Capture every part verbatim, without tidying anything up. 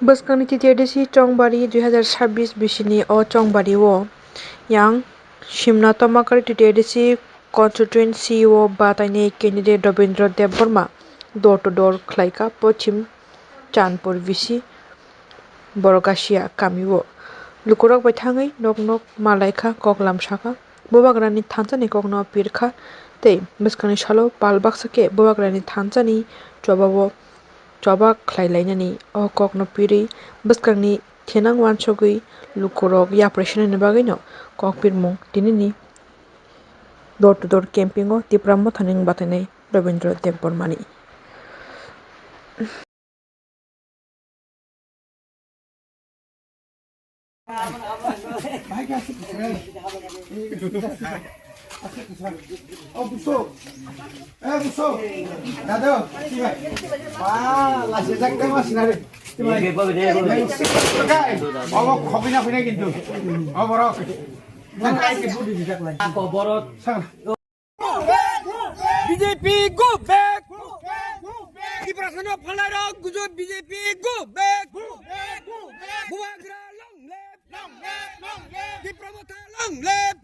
Bwskangni T T A D C Chongbari dui hazar sabbish bisini o Chongbari o yang Simna Tomakari T T A D C constituency o bataini candidate Robindra Debbarma door to door khlaikha Pochim Chandpur bisi Borogasia kami o. Lukurok bai thangwi nok nok malaikha, kok lamsakha. Bubagrani thansani kokno pirkha tei bwskangni salo pal baksa khe Bubagrani thansani chobao choba khlai lainani o kokno pirwi bwskangni thenang uansugwi lukurok yapri sinani bagwino kok pirmung tinini door to door camping o Tipra Mothani wng batainai Robindra Debbarmani. Obo khobina phina kintu. Oborok. Ako borok. B J P go back. Tiprasano phalnairok gujo B J P go back. Bubagra long live. Tipra Motha long live.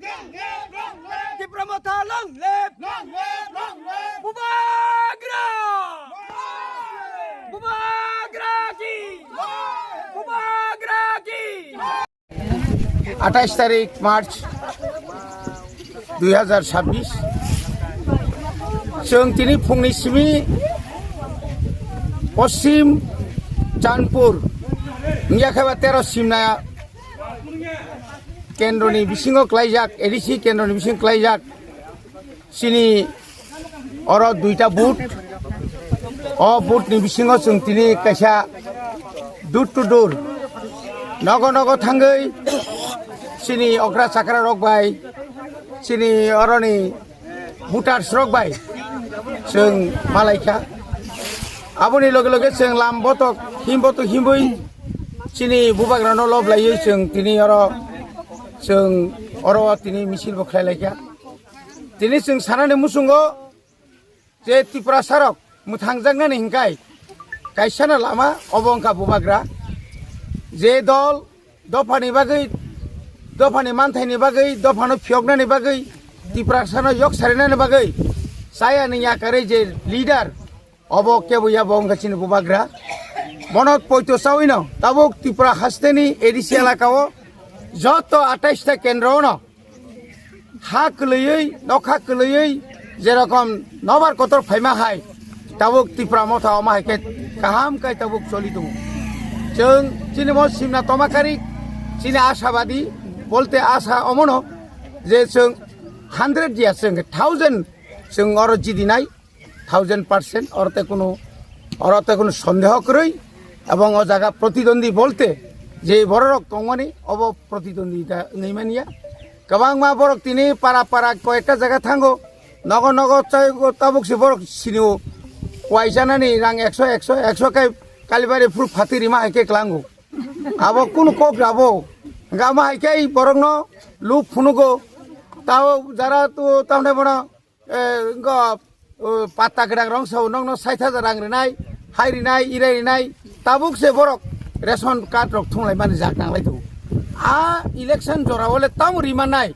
Tipra Motha long live. Bubagra. Bubagra ki. Bubagra ki. Atais tarik March dui hazar sabbish, chwng tini phungni simi Poschim Chandpur, wngya khe ba tero Simna kendroni bisingo klaijak, A D C kendroni bisingo klaijak. Chini oro duita booth. O booth ni bisingo chwng tini kaisa door to door, nogo nogo thangwi chini okra chakra rok bai, chini oroni voters rok bai chwng malaikha. Aboni loge loge chwng lam botok him botok himwi chini bubagrano lob laiwi chwng tini oro chwng oro tini misil bo khlai laikha. Tini chwng sanani muchungo je Tiprasarok mwthangjaknani hinkai kaisano lama obo wngkha bubagra. Je dol dophani bagwi, dophani manthaini bagwi, dophano phiyoknani bagwi, Tiprasano yok sarinani bagwi chayani yakarwi je leader, obo kebo ya bo wngkha chini bubagra. Bono poito chawino tabuk Tripura hasteni A D C elakao joto atais ta kendro ono ha kwlwiwi, nokha kwlwiwi jerokom nobar kotor phaima hai tabuk Tipra Motha omo hai khe kaham kai tabuk choli tongo. Chwng chini bo simna tomakari, chini ashabadi bolte asa omono je chwng hundred ya chwng thousand chwng oro jidinai. Thousand percent, oro te kunu, oro te kunu sondeho kwrwi, ebong o jaga protidwandi bolte je bororok tongmani obo protidwandita wngwi manya. Kwbangma borok tini para para koyekta jaga thango, nogo nogo chaigo tabuk se borok sinio, kuaisanani rang ekso, ekso, ekso kai Kalibari phuru phatwi rima hai khe klango. Abo kunu kok abo, gama hai khe borokno luk phunugo, tao jara tu tamne bono eh, wngkha, oh, patta kwrak rong sao, nokno sait hajar rang rinai, hai rinai, irai rinai, tabuk se borok ration card rok thunglai mani jak nanglai tongo. A election jora o le tamo rimanai,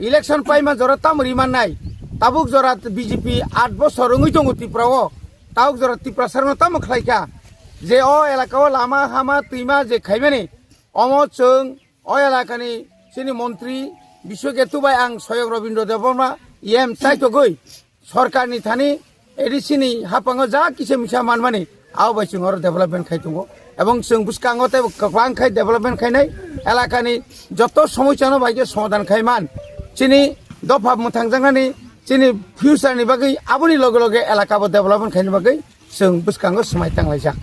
election paima jora tamo rimanai, tabuk jora B J P aat bosor wngwi tongo Tripura o, tabuk jora Tiprasarno tamo khlaikha, je o elaka o lama hama twima je khaimani, omo chwng O elakani chini montri Biswaketu bai ang soyok Robindra Debbarma E M chaitogwi sorkarni thani A D C ni haphango ja kisa misa manmani abo bai chwng oro development khai tongo, ebong chwng bwskango tei kwbang khai development khainai elakani joto somosyano bai khe somadhan khai man. Chini dopha mwthangjaknani chini future ni bagwi aboni loge loge elaka bo development khaini bagwi chwng bwskango swmai tanglaijak.